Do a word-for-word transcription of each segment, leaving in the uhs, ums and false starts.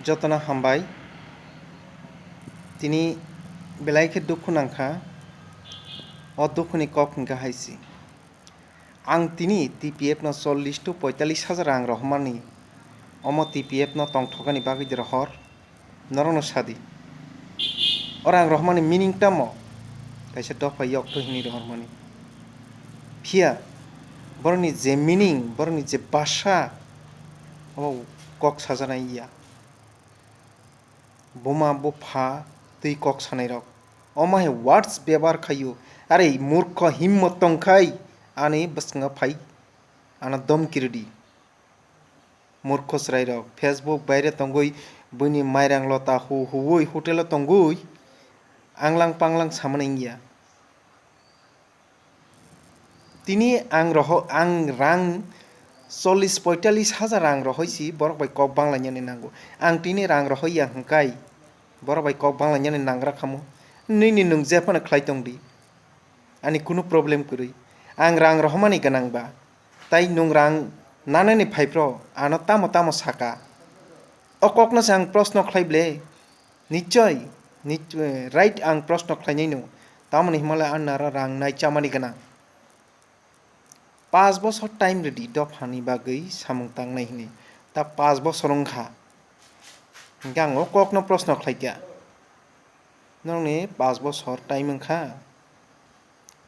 Jotono hambai. Tini belai khe dukhu nangkha. O dukhuni kok hwnkha hai se. Ang tini T P F no chollish to poitallish hajar rang rohormani, omo T P F no tongthokani bagwi de rohor, norokno sadi. O rang rohormani meaning tamo? Kaisa dopha yokto hinwi rohormani. Phiya borokni je meaning, borokni je bhasha, omo kok sajaknai ya. Buma bupha twi kok sanairok. Omo hai words bebohar khaio. Are murkho himmot tongkhai ani bwskango phai ano domki rwdi. Murkho chwrairok Facebook baire tongwi buini mairang lota hu huwi hotelo tongwi anglang panglang samani wngya. Tini ang roho-, ang rang chollish poitallish hajar rang rohoi si borok bai kok banglainani nango. Ang tini rang rohoi ya hwnkhe borok bai kok banglainani nangra khamu. Nini nwng jephano khlai tongdi. Ani kunu problem kwrwi. Ang rang rohomani gwnang ba. Tai nwng rang nanani phaiphro ano tamo tamo saka. O kokno se ang proshno khlai ble. Nichoi, nich-, eh, right ang proshno khlainai no. Tamoni himale ang naro rang nai chamani gwnang. Paanch bosor time rwdi dophani bagwi samung tangnai hinwi. Ta paanch bosor wngkha. Hingke ang o kokno proshno khlaikha. Norokni paanch bosor time wngkha.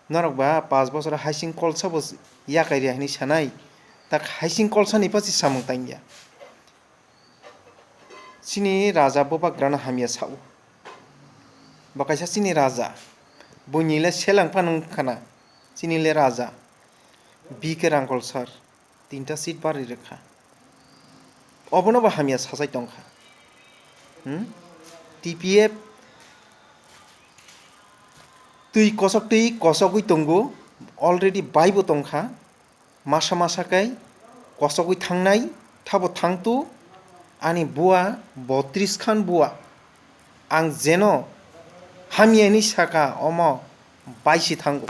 Norok ba paanch bosor haising kolsa bo yakai rya hinwi sanai. Ta haising kolsani pasi samung tangya. Chini raja bubagrano hamya sao. Bo kaisa chini raja. Buini le selang phano wngkha na. Chini le raja. B K Rangkol sir. Tinta seat bari rwkha. Obono bo hamya sachai tongkha. Hmm? T P F twi kosok twi kosogwi tongo. Already baibo tongkha. Masa masa khe kosogwi thangnai, thabo thangtu, ani bua botris khan bua. Ang jeno hamya hinwi saka, omo baisi thango.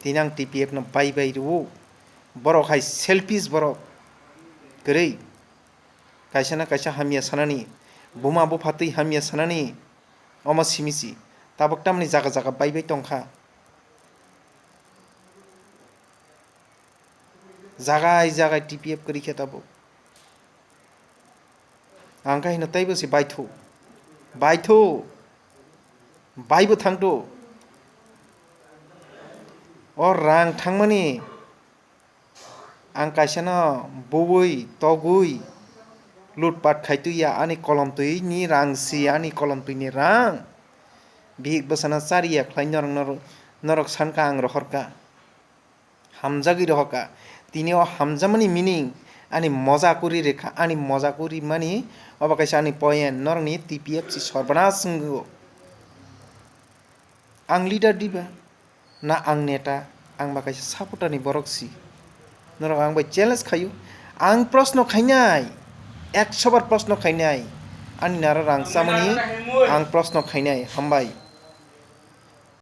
Tini ang T P F no bai bai rwo. Borok hai selfish borok. Kwrwi. Kaisa na kaisa hamya sanani. Buma bupha twi hamya sanani. Omo simi si. Tabuk tamni jaga jaga bai bai tongkha. Jagai jagai T P F kwrwi khe tabuk. Ang khe hino teibo se baithu. Baithu. Baibo thangthu. O rang thangmani ang kaisano buwi, togwi, lutpat khai twi ya ani kolom twi ni rang si ani kolom twi ni rang. Bihik bwsano chari ya khlai norok, norok, norok sankha ang rohorkha. Hamjagwi rohorkha. Tini o hamjakmani meaning ani moja kwrwi rwkha, ani moja kwrwi mani obo kaisa ani point, norokni T P F si sorbanas wngwi o. Ang leader diba? Na ang neta? Ang ba kaisa supporter ni borok si. Norok ang bai challenge khaio. Ang proshno khainai. Ekso bar proshno khainai. Ani naro rang chamani ang proshno khainai. Hambai.